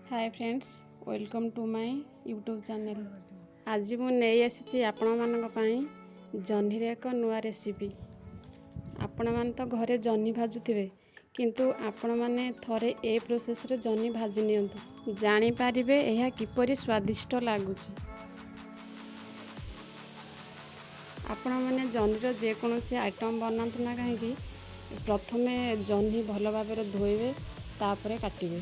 Hi friends, welcome to my YouTube channel. ଆଜି ମୁଁ ନେଇ ଆସିଛି ଆପଣମାନଙ୍କ ପାଇଁ ଜହ୍ନିର ଏକ ନୂଆ ରେସିପି। ଆପଣମାନେ ତ ଘରେ ଜହ୍ନି ଭାଜୁଥିବେ, କିନ୍ତୁ ଆପଣମାନେ ଥରେ ଏ ପ୍ରୋସେସ୍ରେ ଜହ୍ନି ଭାଜି ନିଅନ୍ତୁ, ଜାଣିପାରିବେ ଏହା କିପରି ସ୍ୱାଦିଷ୍ଟ ଲାଗୁଛି। ଆପଣମାନେ ଜହ୍ନିର ଯେକୌଣସି ଆଇଟମ୍ ବନାନ୍ତୁ ନା କାହିଁକି, ପ୍ରଥମେ ଜହ୍ନି ଭଲ ଭାବରେ ଧୋଇବେ, ତାପରେ କାଟିବେ।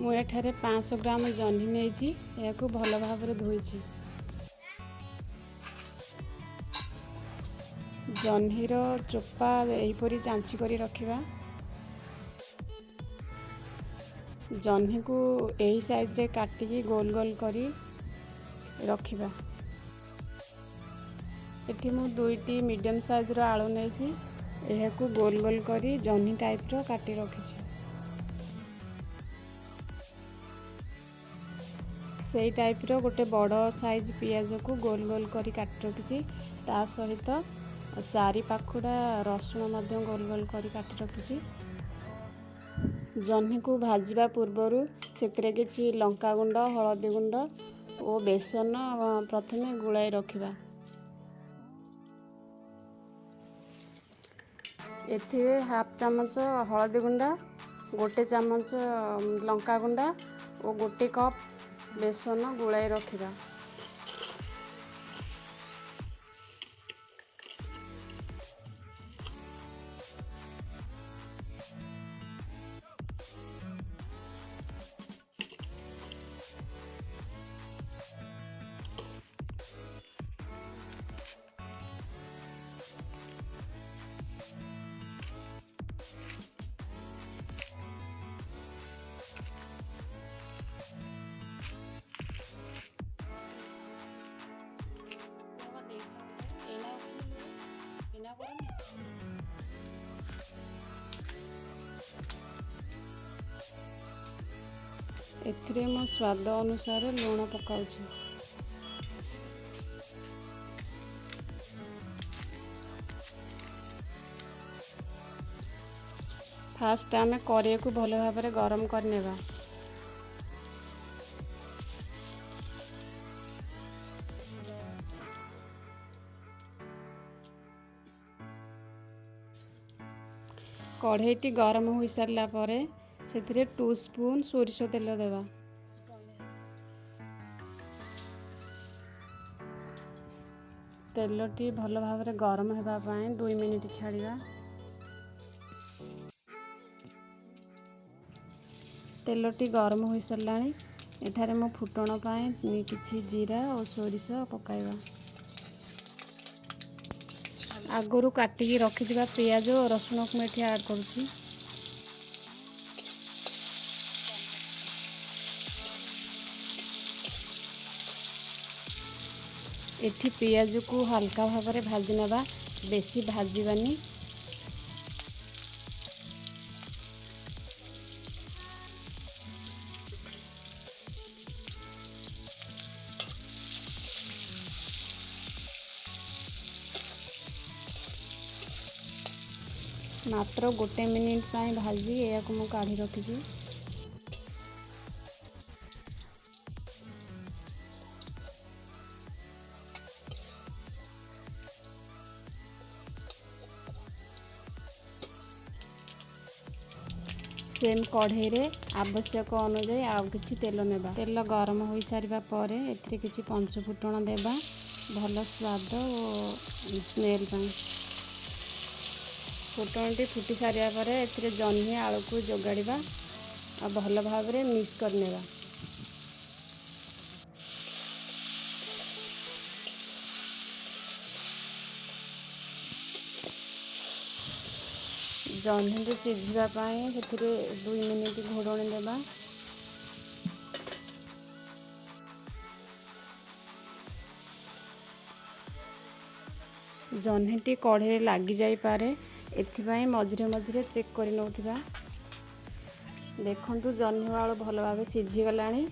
ମୁଁ ଏଠାରେ 500 ଗ୍ରାମ ଜହ୍ନି ନେଇଛି, ଏହାକୁ ଭଲ ଭାବରେ ଧୋଇଛି। ଜହ୍ନିର ଚୋପା ଏହିପରି ଚାଞ୍ଚି କରି ରଖିବା। ଜହ୍ନିକୁ ଏହି ସାଇଜ୍ରେ କାଟିକି ଗୋଲ ଗୋଲ କରି ରଖିବା। ଏଠି ମୁଁ ଦୁଇଟି ମିଡ଼ିୟମ୍ ସାଇଜ୍ର ଆଳୁ ନେଇଛି, ଏହାକୁ ଗୋଲ ଗୋଲ କରି ଜହ୍ନି ଟାଇପ୍ର କାଟି ରଖିଛି। ସେଇ ଟାଇପ୍ର ଗୋଟେ ବଡ଼ ସାଇଜ୍ ପିଆଜକୁ ଗୋଲ ଗୋଲ କରି କାଟି ରଖିଛି। ତା ସହିତ 4 ପାଖୁଡ଼ା ରସୁଣ ମଧ୍ୟ ଗୋଲ ଗୋଲ କରି କାଟି ରଖିଛି। ଜହ୍ନିକୁ ଭାଜିବା ପୂର୍ବରୁ ସେଥିରେ କିଛି ଲଙ୍କା ଗୁଣ୍ଡ, ହଳଦୀ ଗୁଣ୍ଡ ଓ ବେସନ ପ୍ରଥମେ ଗୋଳାଇ ରଖିବା। ଏଥିରେ ହାଫ୍ ଚାମଚ ହଳଦୀ ଗୁଣ୍ଡ, 1 ଚାମଚ ଲଙ୍କା ଗୁଣ୍ଡ ଓ 1 କପ୍ ବେସନ ଗୋଳାଇ ରଖିବା। ଏଥିରେ ମୁଁ ସ୍ୱାଦ ଅନୁସାରେ ଲୁଣ ପକାଉଛି। ଫାଷ୍ଟ ଆମେ କରେଇକୁ ଭଲ ଭାବରେ ଗରମ କରିନେବା। କଢ଼େଇଟି ଗରମ ହୋଇସାରିଲା ପରେ ସେଥିରେ 2 ସ୍ପୁନ୍ ସୋରିଷ ତେଲ ଦେବା। ତେଲଟି ଭଲ ଭାବରେ ଗରମ ହେବା ପାଇଁ 2 ମିନିଟ୍ ଛାଡ଼ିବା। ତେଲଟି ଗରମ ହୋଇସାରିଲାଣି। ଏଠାରେ ମୁଁ ଫୁଟଣ ପାଇଁ କିଛି ଜିରା ଓ ସୋରିଷ ପକାଇବା। ଆଗରୁ କାଟିକି ରଖିଥିବା ପିଆଜ ଓ ରସୁଣକୁ ମୁଁ ଏଠି ଆଡ଼୍ କରୁଛି। ଏଠି ପିଆଜକୁ ହାଲକା ଭାବରେ ଭାଜି ନେବା, ବେଶୀ ଭାଜିବାନି। ମାତ୍ର 1 ମିନିଟ୍ ପାଇଁ ଭାଜି ଏହାକୁ ମୁଁ କାଢ଼ି ରଖିଛି। ସେମ୍ କଢ଼େଇରେ ଆବଶ୍ୟକ ଅନୁଯାୟୀ ଆଉ କିଛି ତେଲ ନେବା। ତେଲ ଗରମ ହୋଇସାରିବା ପରେ ଏଥିରେ କିଛି ପଞ୍ଚ ଫୁଟଣ ଦେବା, ଭଲ ସ୍ୱାଦ ଓ ସ୍ମେଲ୍ ପାଇଁ। ଫୁଟଣଟି ଫୁଟି ସାରିବା ପରେ ଏଥିରେ ଜହ୍ନି ଆଳୁକୁ ଯୋଗାଡ଼ିବା ଆଉ ଭଲ ଭାବରେ ମିକ୍ସ କରିନେବା। ଜହ୍ନିଟି ସିଝିବା ପାଇଁ ସେଥିରେ 2 ମିନିଟ୍ ଘୋଡ଼ଣି ଦେବା। ଜହ୍ନିଟି କଢ଼େଇରେ ଲାଗିଯାଇପାରେ, ଏଥିପାଇଁ ମଝିରେ ମଝିରେ ଚେକ୍ କରି ନେଉଥିବା। ଦେଖନ୍ତୁ ଜହ୍ନି ଆଳୁ ଭଲ ଭାବେ ସିଝିଗଲାଣି।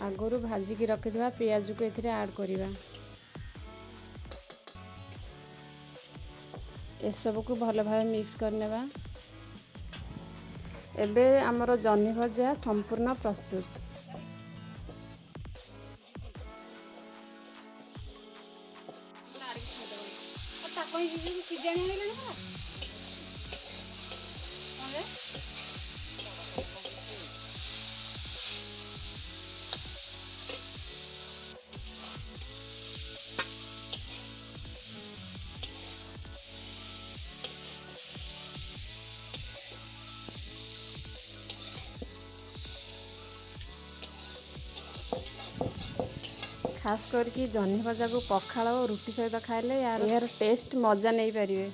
ଆଗରୁ ଭାଜିକି ରଖିଥିବା ପିଆଜକୁ ଏଥିରେ ଆଡ଼୍ କରିବା। ଏସବୁକୁ ଭଲ ଭାବେ ମିକ୍ସ କରିନେବା। ଏବେ ଆମର ଜହ୍ନି ଭଜା ସମ୍ପୂର୍ଣ୍ଣ ପ୍ରସ୍ତୁତ। ଖାସ୍ କରିକି ଜହ୍ନି ଭଜାକୁ ପଖାଳ ଓ ରୁଟି ସହିତ ଖାଇଲେ ଏହାର ଟେଷ୍ଟ ମଜା ନେଇପାରିବେ।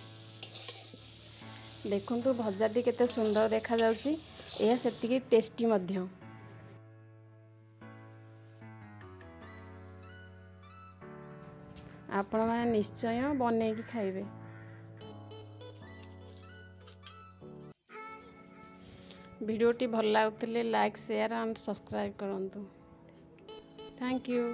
ଦେଖନ୍ତୁ, ଭଜାଟି କେତେ ସୁନ୍ଦର ଦେଖାଯାଉଛି। ଏହା ସେତିକି ଟେଷ୍ଟି ମଧ୍ୟ। ଆପଣମାନେ ନିଶ୍ଚୟ ବନେଇକି ଖାଇବେ। ଭିଡ଼ିଓଟି ଭଲ ଲାଗୁଥିଲେ ଲାଇକ୍, ସେୟାର ଆଣ୍ଡ ସବସ୍କ୍ରାଇବ୍ କରନ୍ତୁ। Thank you.